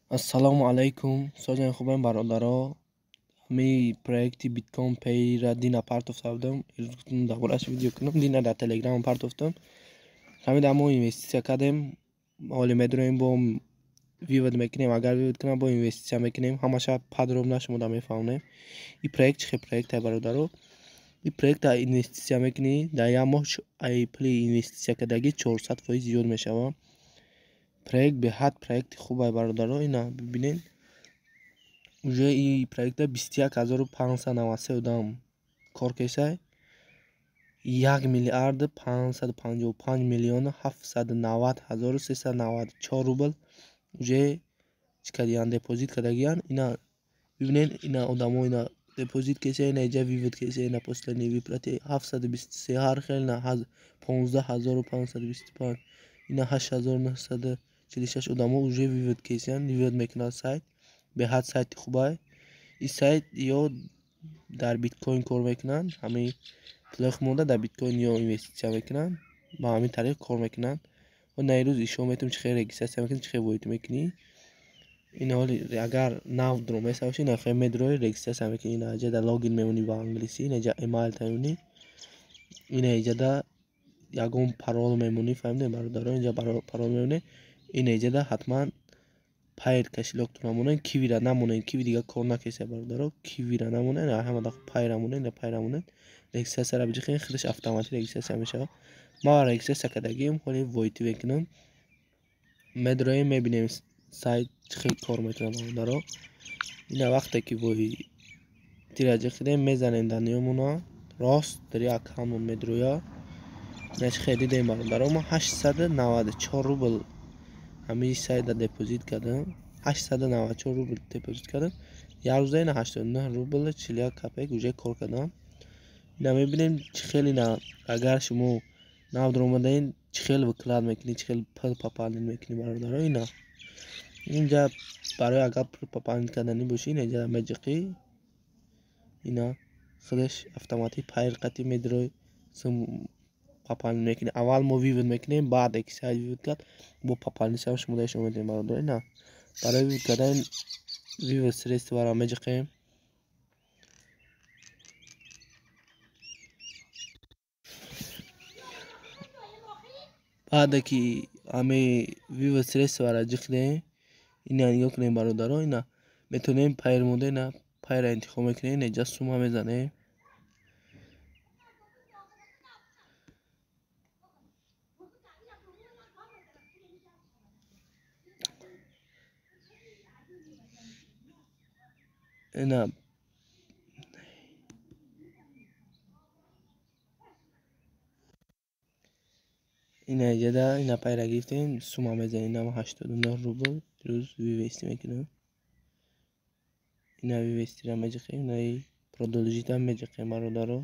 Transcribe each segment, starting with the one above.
Ассалому алайкум, созани хубем бародаро. Ҳамин проекти Bitcoin Pay-ра дина партофта будам. Ирӯз гуфтам дар борааш видео кунам. Дина дар Телеграм партофтам. Ҳамин дар мо инвеститсия кардем. Ҳоле медроем, бо вывод мекунем. Агар вывод кунам, бо инвеститсия мекунем. Ҳамаша подробно шумо да мефаҳмонем. Ин проект чӣ хел проекте, бародаро? Ин проекта инвеститсия мекунӣ, дар як моҳ ай пули инвеститсия кардагӣ 400% зиёд мешавад. Проект беҳад проекти хубай, бародаро. Ина бибинед, уже ин проекта 21 593 одам кор кесай, 1 миллиарду 555 790 394 рубл уже чӣ кардиян, депозит кардагиян. Ина бибинед, ина одамо ина депозит кеса, ина иҷа вывод кеса, ина последний выплаты 723 ҳар хел, ина 15 525, ина 8946 одамо уже вывод кесиян, вывод мекунанд. Сайт беҳад сайти хубай. Ин сайт ё дар биткоин кор мекунанд, ҳамин пулои монда дар биткоин ё инвеститсия мекунанд, ба ҳамин тариқ кор мекунанд. На ирӯз ишон метавонӣ чӣ хел регистрация мекунӣ, чӣ хел ворид мекунӣ. Ин ҳоли агар нав дуроместа бошӣ, ина хел медрои, регистрация мекунӣ, ина ҷада логин мемонӣ ба англисӣ, ина ҷа эмайл мемонӣ, ина иҷада ягон парол мемонӣ. Фаҳмидем, бародаро? Инҷа парол мемонӣ, ина иҷада ҳатман Payeer кошелёктона монед, Кивира намонед, Киви дигар кор накеса, бародаро. Кивира намонед, ҳама дафъа Payeer монед, Payeer монед. Регистрацияра биҷихед, худаш автоматик регистрация мешавад. Ман регистрация кардагием, ҳоли войти мекунам. Медроем, мебинем, сайт чӣ хел кор мекунад, бародаро. Ина вақте ки войтира ҷихидем, мезанем дар ниёмона, рост дар аккаунтмон медрояд. Ина чӣ хел дидем, бародаро? Ман 894 рубл ҳамин сайта депозит кардам, 894 рубл депозит кардам. Як рӯза ина 89 рубл 41 копейк уже кор кардам. Ина мебинем, чӣ хел. Ина агар шумо нав дуромадаин, чӣ хел вклад мекунӣ, чӣ хел пул пополнить мекунӣ, бародаро? Ина инҷа барои агар пул пополнить карданӣ бошӣ, ина инҷа меҷиқӣ, ина худаш автоматик Payeer қатӣ медрои, пополнить мекунӣ. Аввал мо вывод мекунем, баъд ки сайт вывод кард, бо пополнить шумо даишон медиҳем, бародаро. Ина барои вывод кардан вывод средстваро меҷиқем. Баъде ки ҳамин вывод средстваро ҷиқидем, ина нигоҳ кунем, бародаро. Ина метавонем Payeer монда, ина Payeer интихоб мекунем, ина инҷа сумма мезанем. Ина иҷада ина Payeer гирифтем, сумма мезанем. Ина 89 рубл рӯз вывести мекунем. Ина вывестира меҷиқем, ина продолжитьа меҷиқем, бародаро.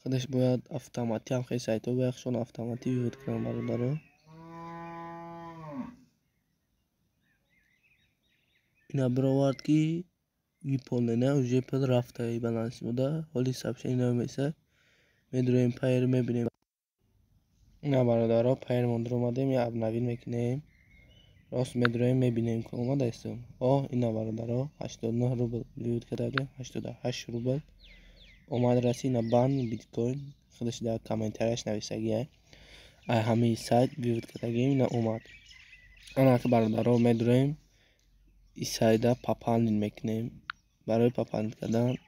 Худаш бояд автоматӣ ҳам хел сайтҳо бояд худшон автоматӣ вывод кунанд, бародаро. Ина бировард, ки выполнена, уже пул рафта баланси буда. Ҳоли сообщение намеса. Медроем Payeer, мебинем. Ина, бародаро, Payeer дуромадем, я обновить мекунем, рост медроем, мебинем, ки омадаистем. О, ина, бародаро, 89 рубл вывод карда будем, 88 рубл омад, расид. Ина бан биткоин худаш дар комментарияш нависагия, ай ҳамин сайт вывод кардагием, ина омад. Ана ки, бародаро, медроем, ин сайта пополнить мекунем. Барои пополнить кардан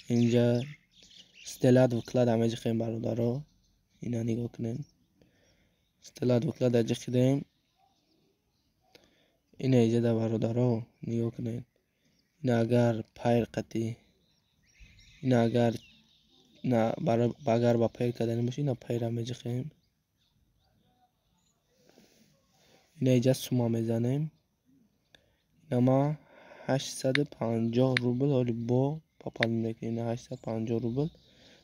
инҷа сделать вклад меҷиқем, бародаро. Ина нигоҳ кунем, сделать вклад ҷиқидем. Ина иҷада, бародаро, нигоҳ кунед. Ина агар Payeer қатӣ, ина агар агар ба Payeer карданӣ бошӣ, ина Payeer меҷиқем, ина иҷа сумма мезанем. Ина ма 850 рубл ҳоли бо пополнить мекунем. Ина 850 рубл,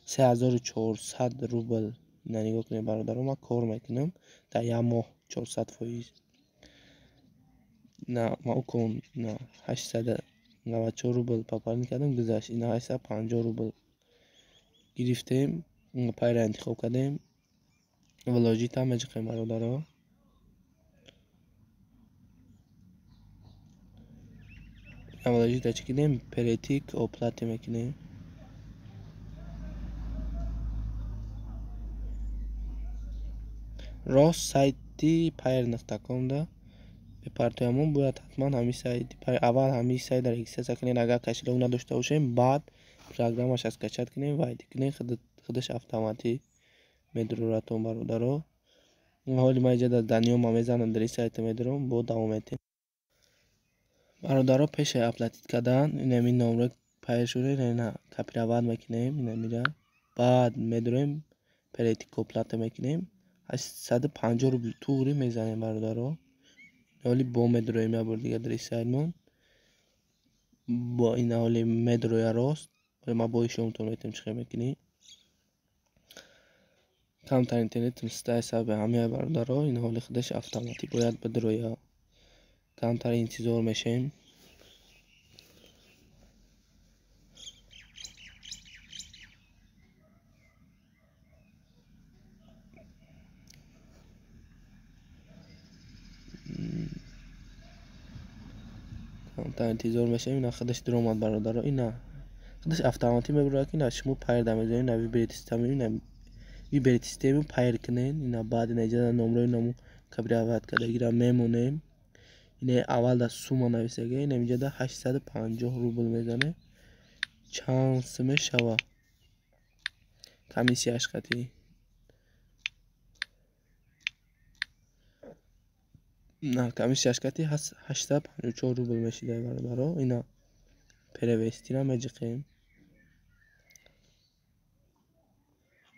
3400 рубл. Ина нигоҳ кунед, бародаро, ман кор мекунам дар як моҳ 400%. На ма укон, на 894 рубл пополнить кардам, гузашт. Ина 850 рубл гирифтем. Paye'ра интихоб кардем. Вложить меҷиқем, бародаро. Вложить чӣ кунем? Перейти к оплате мекунем. Рост сайти payeer.com да бепартоямон бояд ҳатман ҳамин сайти аввал ҳамин сайтро регистрация кунем, агар кошелёк надошта бошем, баъд программаша скачать кунем, войти кунем, худаш автоматӣ медуроратон, бародаро. Ҳоли ман иҷа дар даниёма мезанам, дар ин сайта медурам, бо давом метем. Бародаро, пеши оплатить кардан инами номро Payeer шуда, ина копировать мекунем, инамира. Баъд медурем, перейти к оплате мекунем. 850 рубл туғри мезанем, бародаро. Ҳоли бо медуроем як бор дига дар ин сайтмон. Бо ина ҳоли медуроя рост. Ман бо ишонтон метавонем чӣ хел мекунӣ. Камтар интернетам стай сабаби ҳамаи, бародаро, ин ҳоли худаш автоматӣ бояд бидуроя. Камтар интизор мешем. Камтар интизор мешем, ина худаш дуромад, бародаро. Ина худаш автоматӣ мебурад, ки ина шумо Payeer да мезанед, ина выберите систему, ина выберите систему Payeer кунед, ина баъд ина иҷа номрои наму копировать кардагиро мемонем. Ина аввал дар сумма нависага, ина инҷа да 850 рубл мезанем. Чанд сум мешава? Комиссияш қатӣ. На, комиссияш қатӣ 854 рубл мешида, бародаро. Ина перевести ра меҷиқем.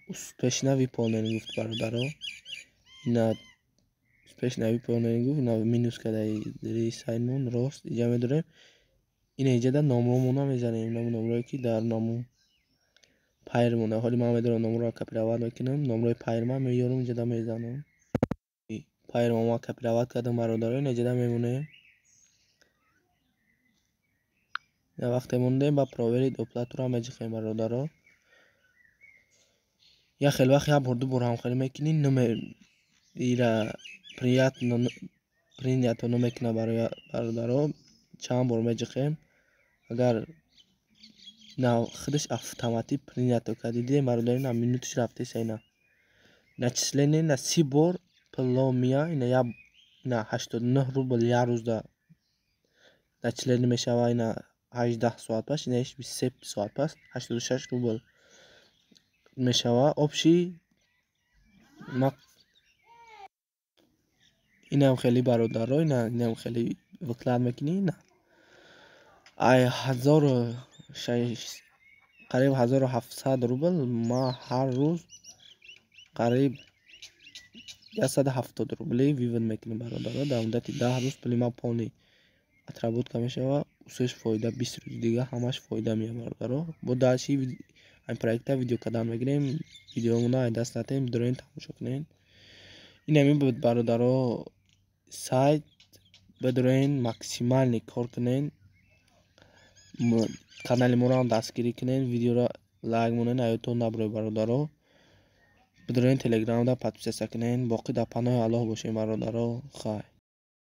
Успешно выполнен гуфт, бародаро. Ина успешно выполнен гуфт, ина минус кардаи ри сайтмон рост иҷа медорем. Ина иҷа дар номромона мезанем, наму номрое ки дар наму Payeer монда. Ҳоли ман медорам номроро копировать мекунам, номрои Payeer ман меёрам, иҷа да мезанам. Payeer ма копировать кардам, бародаро, ина иҷа да мемонем. Ина вақте мондем, ба проверить оплату ро меҷиқем, бародаро. Як хел вақт як бор ду бор ҳамхелӣ мекунӣ, ира приятно принято намекунад, бародаро. Чанд бор меҷиқем. Агар на худаш автоматӣ принято кард, дидем, бародаро, ина минуташ рафтеса, ина начисление на 30 бор пуло мия, ина як ина 89 рубл як рӯзда начисление мешава, ина 18 соат пас, ина 23 соат пас 86 рубл мешава. Общий инам хеле, бародаро, ина инам хеле вклад мекунӣ, ина ай ҳазору шаш қариб 1700 рубл ма ҳар рӯз қариб 170 рубли вывод мекунем, бародаро. Дар муддати 10 рӯз пули ма полный отработка мешава, усеш фоида, 20 рӯзи дига ҳамаш фоида меяд, бародаро. Бо дальше ин проекта видео кардан мегирем, видеомона ай даст натем, бидорен тамошо кунед. Ин ҳамин буд, бародаро, сайт бидорен максимально кор кунед, канали моро ҳам дастгирӣ кунед, видеоро лайк монед, аёдтон набуред, бародаро. Бидорен телеграмда подписаться кунед. Боқӣ дар паноҳи Аллоҳ бошем, бародаро. Хайр.